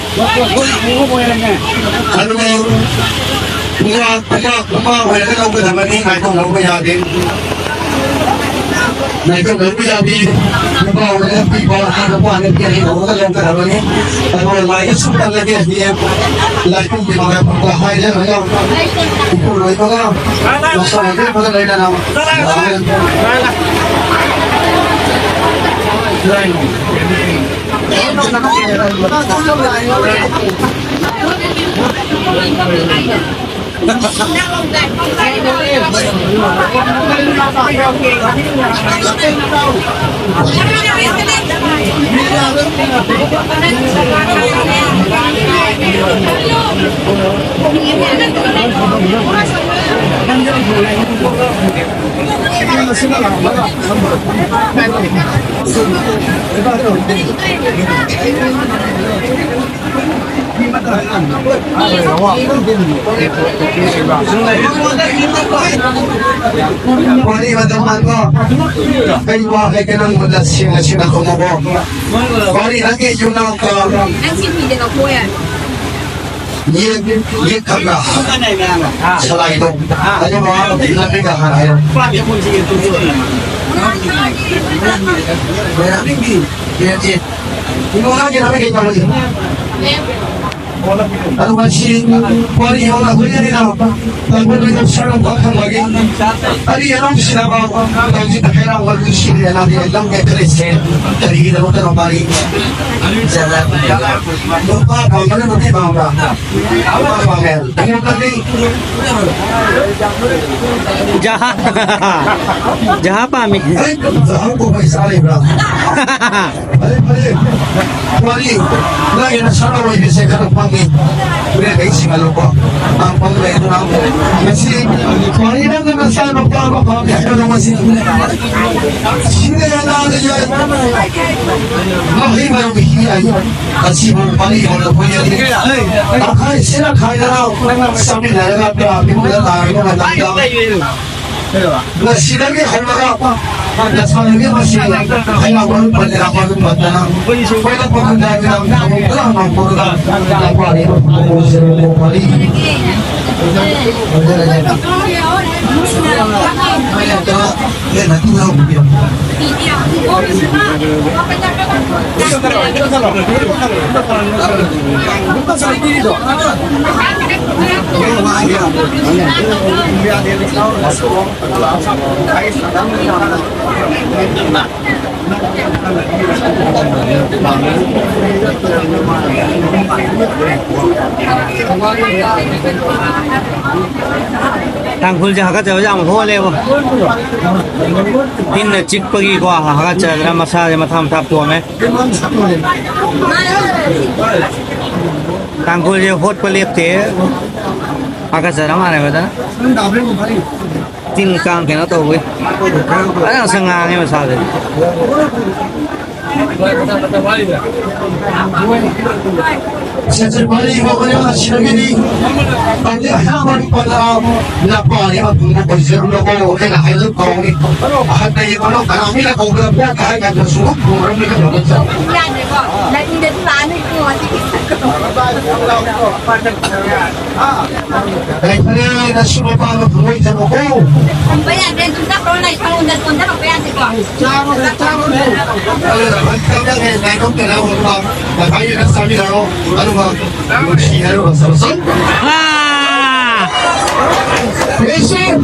ꯑꯗꯨꯒ ꯅꯨꯄꯥ, ꯅꯨꯄꯥ, ꯅꯨꯄꯥ ꯑꯣꯏꯔꯒ ꯂꯧꯒꯗꯕꯅꯤ, ꯉꯥꯏꯈꯣ, ꯂꯧꯕ ꯌꯥꯗꯦ꯫ ꯂꯥꯏꯀꯠꯅꯕ ꯌꯥꯕꯤ, ꯅꯨꯄꯥ ꯑꯣꯏꯔꯒ ꯄꯤꯕ, ꯅꯨꯄꯥ ꯅꯨꯄꯤ ꯑꯅꯤ ꯇꯧꯔꯒ ꯂꯧꯒꯗꯕꯅꯤ꯫ ꯑꯗꯨꯒ ꯂꯥꯏꯒ ꯁꯨꯝ ꯀꯜꯂꯗꯤ ꯍꯌꯦꯡ ꯂꯥꯏꯄꯨꯒꯤ ꯃꯉꯥ ꯐꯥꯎꯕ ꯍꯥꯏꯔꯒ ꯏꯄꯨꯔꯣꯏꯕꯒ ꯃꯁꯥ ꯑꯣꯏꯕꯒ ꯂꯣꯏꯅꯅ ꯋꯥꯔꯤ ꯃꯇꯝ ꯃꯥꯡꯕ꯫ ꯑꯩ ꯋꯥ ꯍꯥꯏꯒꯦ ꯅꯪꯉꯣꯟꯗ ꯁꯦꯡꯅ ꯁꯦꯡꯅ ꯈꯨꯝꯃꯨꯀꯣ꯫ ꯋꯥꯔꯤ ꯅꯪꯒꯤ ꯌꯨꯝꯅꯥꯛꯇ ꯅꯪ ꯁꯤ ꯐꯤꯗ ꯂꯧꯊꯣꯛ ꯌꯥꯅꯤ꯫ ꯌꯦꯟ, ꯌꯦꯟ ꯈꯪꯕ꯭ꯔꯥ? ꯁꯂꯥꯏꯗꯣ꯫ ꯑꯗꯨꯒ ꯂꯝꯕꯤꯗ ꯍꯥꯟꯅ ꯍꯥꯏꯔꯣ꯫ ꯌꯦꯟ, ꯌꯦꯟ꯫ ꯏꯃꯣ ꯅꯪꯒꯤ ꯅꯃꯤꯡ ꯀꯩ ꯀꯧꯏ? ꯑꯗꯨꯒ ꯁꯤ ꯋꯥꯔꯤ ꯍꯧꯅ ꯍꯨꯏꯅꯔꯤꯅ ꯇꯥꯡꯈꯨꯜ ꯁꯔꯝ ꯈꯪꯕꯒꯤ ꯑꯔꯤ ꯑꯅꯧ ꯁꯤꯟꯅꯕ ꯍꯧꯖꯤꯛ ꯍꯩꯔꯥꯡ ꯋꯥꯔꯤ ꯁꯤꯟꯅ ꯂꯝ ꯀꯦꯊꯂꯤꯛꯁꯦ ꯀꯔꯤꯒꯤꯗꯃꯛꯇꯅꯣ ꯃꯥꯔꯤ ꯅꯨꯄꯥ ꯄꯥꯝꯕꯅ ꯅꯨꯄꯤ ꯄꯥꯝꯕ꯭ꯔꯥ? ꯅꯨꯄꯥ ꯄꯥꯝꯃꯦ꯫ ꯅꯨꯄꯥꯗꯤ ꯖꯍꯥ ꯖꯍꯥ ꯄꯥꯝꯃꯤ꯫ ꯑꯩ ꯖꯍꯥ ꯀꯧꯕ ꯏꯆꯥ ꯂꯩꯕ꯭ꯔꯥ? ꯐꯔꯦ, ꯐꯔꯦ꯫ ꯋꯥꯔꯤ, ꯅꯪꯒꯤ ꯅꯁꯥꯅ ꯑꯣꯏꯕꯁꯦ ꯈꯔ ꯄꯪꯉꯤ꯫ ꯍꯣꯔꯦꯟ ꯑꯩ ꯁꯤꯡꯍꯜꯂꯨꯀꯣ꯫ ꯅꯪ ꯄꯪ ꯂꯩꯗꯨꯅ꯫ ꯉꯁꯤ ꯋꯥꯔꯤ ꯅꯪꯅ ꯅꯆꯥ ꯅꯨꯄꯥ ꯑꯃ ꯄꯥꯝꯃꯦ ꯍꯥꯏꯕꯗꯣ ꯉꯁꯤ꯫ ꯁꯤꯗ ꯌꯥꯅꯥꯗ ꯌꯥꯏ꯫ ꯃꯍꯩ ꯃꯔꯣꯡ ꯍꯤ ꯌꯥꯏ꯫ ꯑꯁꯤꯕꯨ ꯋꯥꯔꯤ ꯍꯧꯔꯛꯄ ꯌꯥꯏ꯫ ꯇꯪꯈꯥꯏ ꯁꯤꯅ ꯈꯥꯏꯗꯅ ꯆꯥꯃꯤꯟꯅꯔꯒ ꯇ꯭ꯔꯥꯐꯤꯛꯇ ꯇꯥꯔꯕ ꯃꯇꯝꯗ ꯉꯁꯤꯗꯒꯤ ꯍꯧꯔꯒ ꯉꯁꯥꯏꯒꯤ ꯃꯁꯤ ꯍꯩꯅꯧ ꯃꯔꯨ ꯄꯟꯖꯔꯛꯄ ꯑꯗꯨ ꯄꯟꯗꯅ ꯀꯣꯏꯔꯛꯄ ꯈꯨꯟꯖꯥꯒꯤ ꯂꯝ ꯊꯕꯛ ꯄꯨꯝꯅꯃꯛ ꯄꯨꯔꯒ ꯂꯝꯄꯥꯛ ꯑꯁꯤꯗ ꯄꯨꯡ ꯃꯔꯤ ꯍꯦꯟꯅ ꯇꯤꯟꯅꯍꯧꯕꯤꯔꯝꯃꯤ꯫ ꯇꯥꯡꯈꯨꯜꯁꯦ ꯍꯥꯀꯠꯆꯕꯁꯦ ꯌꯥꯝ ꯍꯣꯜꯂꯦꯕ꯫ ꯇꯤꯟꯅ ꯆꯤꯛꯄꯒꯤꯀꯣ ꯍꯥꯀꯠꯆꯗꯅ ꯃꯁꯥꯁꯦ ꯃꯊꯥ ꯃꯊꯥ ꯄꯣꯝꯃꯦ꯫ ꯇꯥꯡꯈꯨꯜꯁꯦ ꯍꯣꯠꯄ ꯂꯦꯞꯇꯦ꯫ ꯍꯥꯀꯠꯆꯔ ꯃꯥꯜꯂꯦ ꯕ꯭ꯔꯗꯔ꯫ ꯇꯤꯟ ꯀꯥꯡ ꯀꯩꯅꯣ ꯇꯧꯕꯒꯤ꯫ ꯐꯖꯅ ꯉꯁꯥꯏ ꯉꯥꯡꯉꯦ ꯃꯁꯥꯁꯦ꯫ ꯁꯦꯟꯆꯨꯔꯤ ꯃꯔꯤ ꯍꯧꯕꯅꯦ ꯑꯁꯤꯗꯒꯤꯗꯤ꯫ ꯇꯧꯗꯦ ꯑꯌꯥꯝꯕ ꯂꯨꯄꯥ ꯇꯔꯥ ꯂꯥꯛꯄ ꯑꯌꯥꯝꯕ ꯄꯨꯟꯅ ꯑꯣꯏꯖꯔꯨꯅꯀꯣ꯫ ꯑꯩꯅ ꯍꯥꯏꯗꯣ ꯀꯧꯅꯤ꯫ ꯑꯍꯟꯅ ꯌꯦꯡꯉꯨꯅ ꯀꯅꯥ ꯃꯤꯅ ꯀꯧꯕꯗ ꯄꯣꯠ ꯍꯥꯏ ꯀꯥꯟꯗꯁꯨ ꯑꯗꯨꯝ ꯄꯨꯔꯝꯃꯤ ꯀꯩꯅꯣ ꯅꯠꯇ꯭ꯔꯣ? ꯌꯥꯗꯦꯀꯣ꯫ ꯅꯪꯗꯁꯨ ꯂꯥꯛꯑꯅꯤ ꯏꯕꯨꯡꯉꯣ ꯉꯁꯤꯗꯤ꯫ ꯌꯥꯏꯐꯔꯦ, ꯅꯁꯨ ꯅꯨꯄꯥ ꯑꯃ ꯐꯪꯉꯣꯏꯗꯕꯀꯣ꯫ ꯊꯝꯕ ꯌꯥꯗꯦ, ꯑꯗꯨꯝ ꯆꯠꯈ꯭ꯔꯣ, ꯂꯥꯏꯁꯪꯂꯣꯝꯗ ꯆꯣꯟꯊꯔꯛꯄ ꯌꯥꯗꯦꯀꯣ꯫ ꯆꯥꯔꯣ, ꯆꯥꯔꯣ, ꯆꯥꯔꯣ꯫ ꯑꯗꯨꯅ ꯐꯖꯅ ꯉꯥꯏꯊꯣꯛꯇꯅ ꯍꯧꯔꯒ ꯉꯁꯥꯏꯒꯤ ꯆꯥꯛ ꯆꯥꯃꯤꯟꯅꯔꯣ꯫ ꯑꯗꯨꯒ ꯅꯨꯡꯁꯤ ꯍꯥꯏꯔꯣ, ꯁꯔꯁꯟ꯫ ꯑꯥ! ꯏꯁꯤꯡ!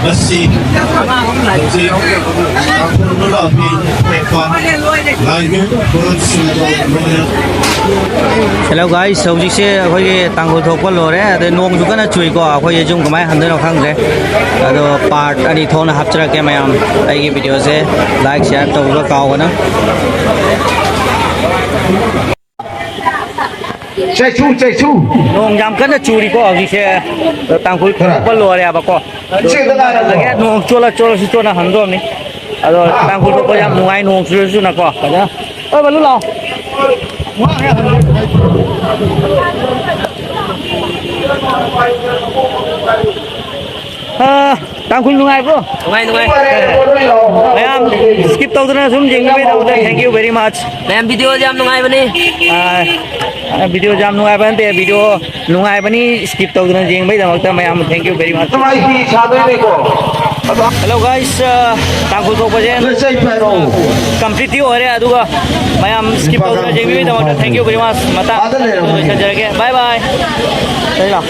ꯃꯁꯤ ꯍꯧꯖꯤꯛ ꯂꯥꯏꯕꯨ ꯐꯨꯔꯨꯞꯁꯤꯡꯗꯣ ꯂꯣꯏꯅ Hello guys, ꯍꯧꯖꯤꯛꯁꯦ ꯑꯩꯈꯣꯏꯒꯤ ꯇꯥꯡꯈꯨꯜ ꯊꯣꯛꯄ ꯂꯣꯏꯔꯦ, ꯑꯗꯩ ꯅꯣꯡꯁꯨ ꯀꯟꯅ ꯆꯨꯏꯀꯣ꯫ ꯑꯩꯈꯣꯏ ꯌꯨꯝ ꯀꯃꯥꯏꯅ ꯍꯟꯗꯣꯏꯅꯣ ꯈꯪꯗ꯭ꯔꯦ꯫ ꯑꯗꯣ ꯄꯥꯔꯠ ꯑꯅꯤ ꯊꯣꯛꯅ ꯍꯥꯞꯆꯔꯛꯀꯦ ꯃꯌꯥꯝ꯫ ꯑꯩꯒꯤ ꯚꯤꯗꯤꯑꯣꯁꯦ ꯂꯥꯏꯛ, ꯁꯤꯌꯥꯔ ꯇꯧꯕ ꯀꯥꯎꯒꯅꯨ꯫ ꯆꯩꯁꯨ, ꯆꯩꯁꯨ꯫ ꯅꯣꯡ ꯌꯥꯝ ꯀꯟꯅ ꯆꯨꯔꯤꯀꯣ ꯍꯧꯖꯤꯛꯁꯦ꯫ ꯇꯥꯡꯈꯨꯜ ꯈꯔ ꯊꯣꯛꯄ ꯂꯣꯏꯔꯦꯕꯀꯣ꯫ ꯆꯦꯗ ꯉꯥꯏꯔꯝꯃꯣ꯫ ꯅꯣꯡ ꯆꯣꯠꯂ ꯆꯣꯠꯂꯁꯨ ꯆꯣꯠꯅ ꯍꯟꯗꯣꯔꯝꯅꯤ꯫ ꯑꯗꯣ ꯇꯥꯡꯈꯨꯜ ꯊꯣꯛꯄ ꯌꯥꯝ ꯅꯨꯡꯉꯥꯏ, ꯅꯣꯡ ꯆꯨꯔꯁꯨ ꯆꯨꯅꯀꯣ꯫ ꯐꯖꯅ꯫ ꯑꯣ, ꯕꯂꯨ ꯂꯥꯛꯑꯣ꯫ ꯑ, ꯇꯥꯡꯈꯨꯜ ꯅꯨꯡꯉꯥꯏꯕ꯭ꯔꯣ? ꯅꯨꯡꯉꯥꯏ, ꯅꯨꯡꯉꯥꯏ꯫ ꯃꯌꯥꯝ skip ꯇꯧꯗꯅ ꯁꯨꯝ ꯌꯦꯡꯕꯤꯕꯩꯗꯃꯛꯇ thank you very much꯫ ꯃꯌꯥꯝ ꯚꯤꯗꯤꯑꯣꯁꯦ ꯌꯥꯝ ꯅꯨꯡꯉꯥꯏꯕꯅꯤ꯫ ꯑ, ꯑ, ꯚꯤꯗꯤꯑꯣꯁꯦ ꯌꯥꯝ ꯅꯨꯡꯉꯥꯏꯕ ꯅꯠꯇꯦ, ꯚꯤꯗꯤꯑꯣ ꯅꯨꯡꯉꯥꯏꯕꯅꯤ, skip ꯇꯧꯗꯅ ꯌꯦꯡꯕꯩꯗꯃꯛꯇ ꯃꯌꯥꯝ thank you very much꯫ ꯅꯨꯡꯉꯥꯏꯕꯤ ꯁꯥꯗꯣꯏꯅꯤꯀꯣ꯫ ꯑꯗꯣ Hello guys, ꯑ, ꯇꯥꯡꯈꯨꯜ ꯊꯣꯛꯄꯁꯦ ꯅꯣꯏ ꯆꯩ ꯄꯥꯏꯔꯣ꯫ Complete ꯇꯤ ꯑꯣꯏꯔꯦ, ꯑꯗꯨꯒ ꯃꯌꯥꯝ skip ꯇꯧꯗꯅ ꯌꯦꯡꯕꯤꯕꯒꯤꯗꯃꯛꯇ thank you very much꯫ ꯃꯇꯥꯡ ꯑꯥꯗ ꯂꯩꯔꯝꯃꯣ꯫ ꯂꯣꯏꯁꯤꯟꯖꯔꯒꯦ꯫ Bye bye꯫ ꯆꯩ ꯂꯥꯎ꯫